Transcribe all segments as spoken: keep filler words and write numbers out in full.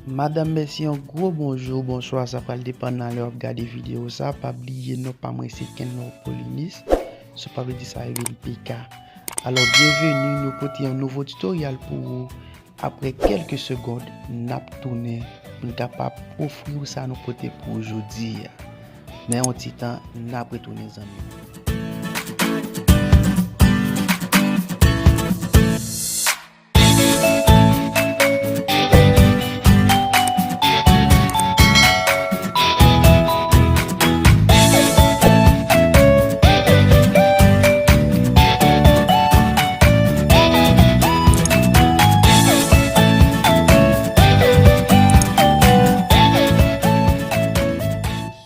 Madanm, mèsi, yon gwo bonjou, bonswa, sa pral depann nan lè w ap gade videyo sa. Pa bliye non pa mwen se Kenlor Paulinus, so pa vle di sa rele m P K. Alò, byenveni, nou pote yon nouvo tutorial pou ou. Apre kèlke segond, n ap tounen pou n kapab ofri w sa nou pote pou ou jodi a. Nan yon ti tan, n ap retounen, zanmi m.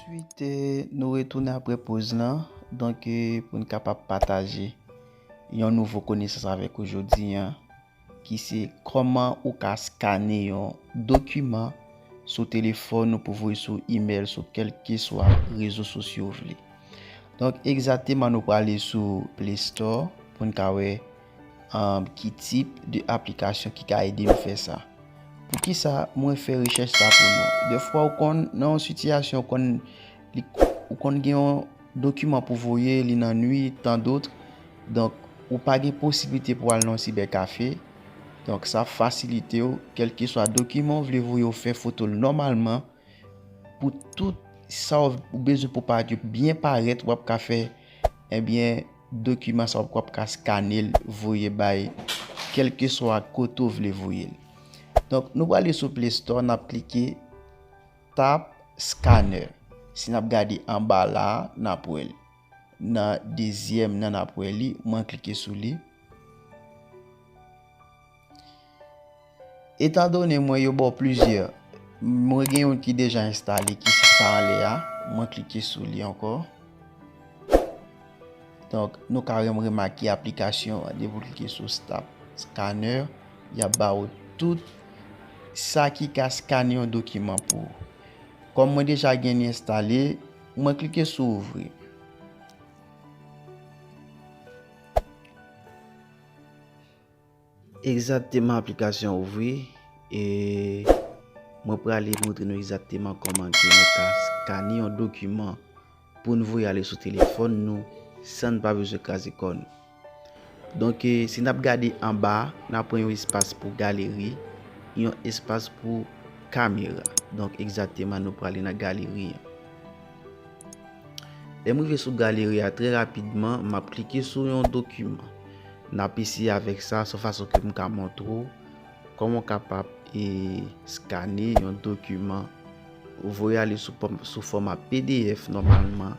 Answit, eh, nou retounen apre poz lan. Donk, eh, pou n kapab pataje yon nouvo konesans avèk ou jodi a, ki se kòman ou ka skane yon dokiman sou telefòn ou pou voye sou imèl, sou kèlkeswa rezo sosyo ou vle. Donk, egzakteman, nou prale sou Play Store pou n ka wè, um, ki tip de aplikasyon ki ka ede nou fè sa. Poukisa mwen fè rechèch sa pou nou? Defwa, ou konn nan yon sitiyasyon, ou konn, li, ou konn gen yon dokiman pou voye, li nan nuit, tant d'autres. Donk, ou pa gen posiblite pou al nan yon sibèkafe. Donk, sa fasilite w, kèlkeswa dokiman w vle voye, w fè foto l nòmalman. Pou tout sa w, ou bezwen pou parèt, yo byen parèt, w ap ka fè, ebyen, dokiman sa w ap ka skane l, voye bay kèlkeswa kote w vle voye l. Donk, nou prale sou Play Store, n ap klike Tap Scanner. Si n ap gade anba la a, n ap wè l. Nan dezyèm nan, n ap wè li, mwen klike sou li. Etandone mwen yo ba w plizyè, mwen gen youn ki deja enstale, ki se sa anlè a, mwen klike sou li ankò. Donk, nou ka rem-, remake aplikasyon an, depi w klike sou Tap Scanner, y ap ba w tout sa ki ka skane yon dokiman pou ou. Kòm mwen deja gen li enstale, mwen klike sou ouvri. Egzakteman, aplikasyon ouvri, e mwen prale montre nou egzakteman kòman ke nou ka skane yon dokiman pou n voye ale sou telefòn nou san n pa bezwen kraze kò nou. Donk, e, si n ap gade anba, n ap wè yon espas pou galeri, yon espas pou kamera. Donk, egzakteman, nou prale nan galeri an. Lè m rive sou galeri a, trè rapidman, m ap klike sou yon dokiman. N ap eseye avèk sa, se yon fason ke m ka montre w kòman w kapab, e, skane yon dokiman, voye ale sou pòm-, sou fòma P D F nòmalman,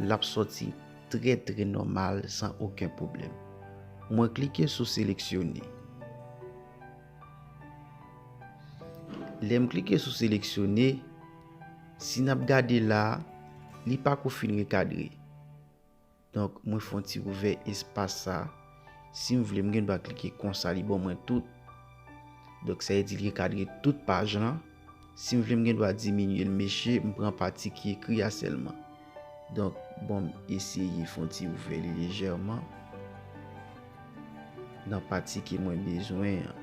l ap sòti trè, trè nòmal, san okenn pwoblèm. Mwen klike sou seleksyone. Lè m klike sou seleksyone, si n ap gade la, li pako fin rekadre. Donk, mwen fè yon ti ouvè espas sa. Si m vle, m gen dwa klike konsa, li ban mwen tout. Donk, sa vle di li rekadre tout paj lan. Si m vle, m gen dwa diminye l, meche, m pran pati ki ekri a sèlman. Donk, bon, m eseye fè yon ti ouvè li lejèman nan pati ke mwen bezwen an.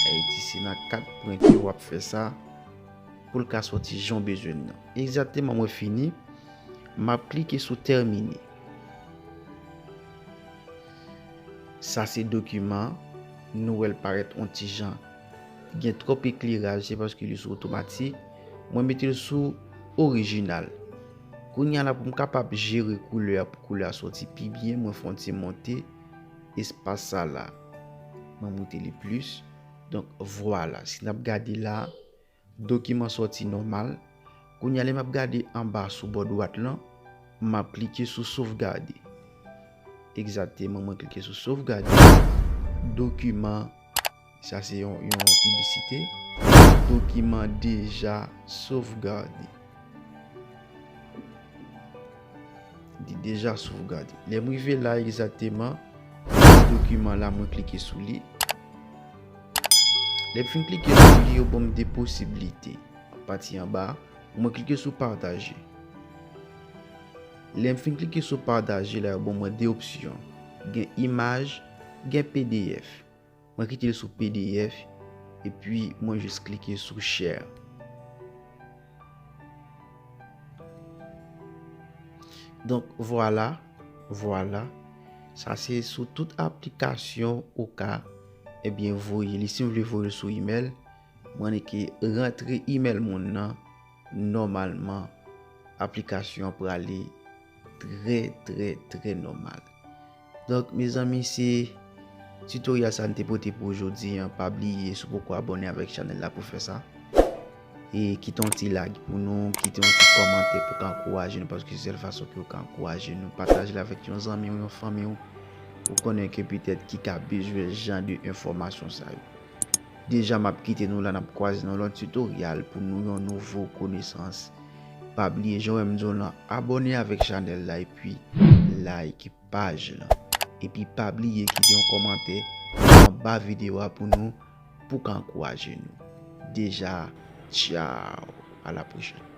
Ayiti, se nan kat pwen ke w ap fè sa pou l ka sòti jan w bezwen l nan. Egzakteman, mwen fini. M ap klike sou tèmine. Sa se dokiman, nou wè l parèt on ti jan. Gen twòp ekleraj, se paske li sou otomatik. Mwen mete l sou orijinal. Kounye a la, pou m kapab jere koulè a, pou koulè a sòti pi byen, mwen fè on ti monte espas sa la. Mwen monte li plis. Donk, vwala, si n ap gade la, dokiman sòti nòmal. Kounye a, lè m ap gade anba sou bò dwat lan, m ap klike sou sovgade. Egzakteman, mwen klike sou sovgade. Dokiman, sa se yon, yon piblisite. Dokiman deja sovgade. Li deja sovgade. Lè m rive la egzakteman, dokiman la, mwen klike sou li. Lè m fin klike sou li, yo ban m de posiblite. Pati anba, mwen klike sou pataje. Lè m fin klike sou pataje la, yo ban mwen de opsyon. Gen imaj, gen P D F. Mwen kite l sou P D F, epi mwen jis klike sou share. Donk, vwala, vwala. Sa se sou tout aplikasyon ou ka, ebyen, voye li. Si w vle voye l sou imèl, mwen ke rantre imèl moun nan, nòmalman, aplikasyon an prale trè, trè, trè nòmal. Donk, mezanmi, se tutorial sa n te pote pou jodi an. Pa bliye, si w poko abòne avèk chanèl la, pou fè sa. E kite yon ti like pou nou, kite yon ti kòmantè pou ka ankouraje nou, paske se sèl fason ke w ka ankouraje nou. Pataje l avèk yon zanmi w, yon fanmi w, ou konnen ke petèt ki ka bezwen jan de enfòmasyon sa yo. Deja, m ap kite nou la, n ap kwaze nan lòt tutorial pou nou yon nouvo konesans. Pa bliye, jan w wè m di w lan, abòne avèk chanèl la, epi like paj lan. Epi pa bliye kite yon kòmantè anba videyo a pou nou, pou ka ankouraje nou. Deja, tchaw, a la pwochèn.